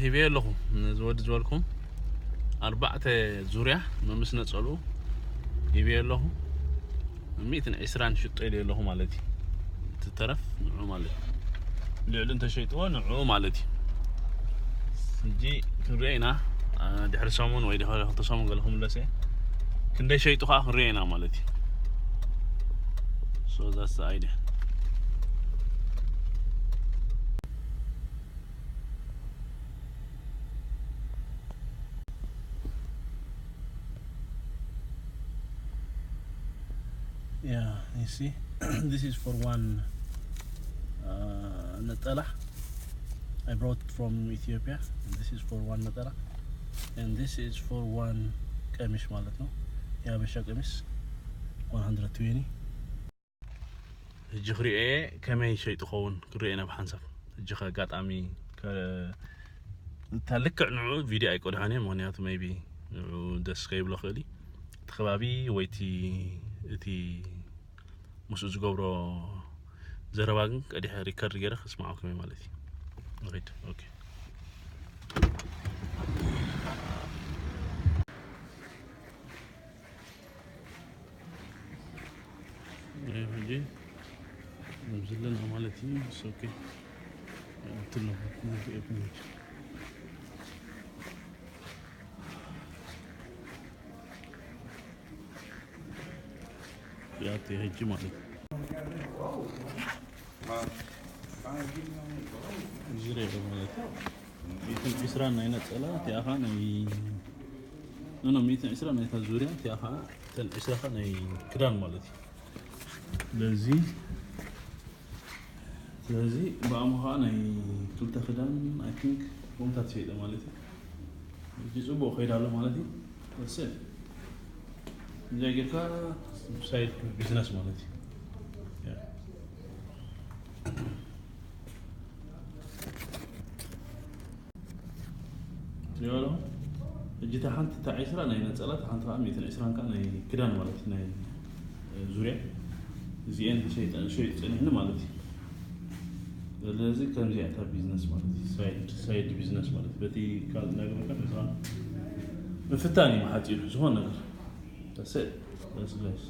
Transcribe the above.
ሂበዮ ኣለኹ። ነዚ ወዲ ዝበልኩም ኣርባዕተ ዙርያ መምስ ነጸሉ ሂበዮ ኣለኹ። ሚእትን ዕስራን ሽጦ ኢለዮ ኣለኹ ማለት እዩ። እቲ ተረፍ ንዑ ማለት እዩ። ልዕሊ እንተሸይጥዎ ንዑ ማለት እዩ። ሕጂ ክንሪኦ ኢና። ድሕሪ ሰሙን ወይ ድሕሪ ክልተ ሰሙን ገለ ክምለስ እየ። ክንደይ ሸይጡ ከዓ ክንሪኦ ኢና ማለት እዩ። So that's the idea. Yeah, you see, this is for one uh, ነጠላ. I brought from Ethiopia. And this is for one ነጠላ. And this is for one ቀሚስ ማለት ነው። የሀበሻ ቀሚስ one hundred twenty. ሕጂ ክሪኦ እየ ከመይ ሸይጡ ኸውን ክሪኦ ኢና ብሓንሳብ። ሕጂ ከ ኣጋጣሚ ከ-፣ እታ ልክዕ ንዑ ቪድዮ ኣይቀድሖን እየ፣ ምኽንያቱ maybe ንዑ ደስ ከይብሎ ክእል እዩ። እቲ ከባቢ ወይ እቲ፣ እቲ ምስኡ ዝገብሮ ዘረባ ግን ቀዲሐ ሪከርድ ገይረ ክስማዓኩም እየ ማለት እዩ። ንኺድ። ኦኬ። ሕጂ ኣብዚ ኣለና ማለት እዩ። It's okay። እንትን ነው። ያት ሕጂ ማለት ዙርያ ማለት ሚእትን ዕስራን ናይ ነጸላ እቲኣ ኸዓ ናይ፣ ኖ፣ ኖ፣ ሚእትን ዕስራን ናይታ ዙርያ እቲኣ ኸዓ፣ እተን ዕስራ ኸዓ ናይ ክዳን ማለት እዩ። ስለዚ፣ ስለዚ ብኣሞ ኸዓ ናይ ክልተ ክዳን፣ I think፣ ከምታት ትሸይጠ ማለት እዩ። ሕጂ ጽቡቕ ከይዳ ኣሎ ማለት እዩ። ወሰን። እንታይ ጌርካ ሳይድ ቢዝነስ ማለት እዩ። ያ። ትሪኦ ኣለኹም? ሕጂ እታ ሓንቲ፣ እታ ዕስራ ናይ ነጸላ፣ እታ ሓንቲ ኸዓ ሚእትን ዕስራን ከኣ ናይ ክዳን ማለት እዩ፣ ናይ፣ እ፣ ዙርያ። እዚኤን ሸይጠ-፣ ሸይጡ ጸኒሕኒ ማለት እዩ። ስለዚ ከምዚኣ እታ ቢዝነስ ማለት እዩ፣ ሳይድ፣ ሳይድ ቢዝነስ ማለት እዩ። በቲ ካልእ እናገበርካ ንስኻ ምፍታን እዩ ሓጺሩ፣ ዝኾነ ነገር። That's it. That's it, guys.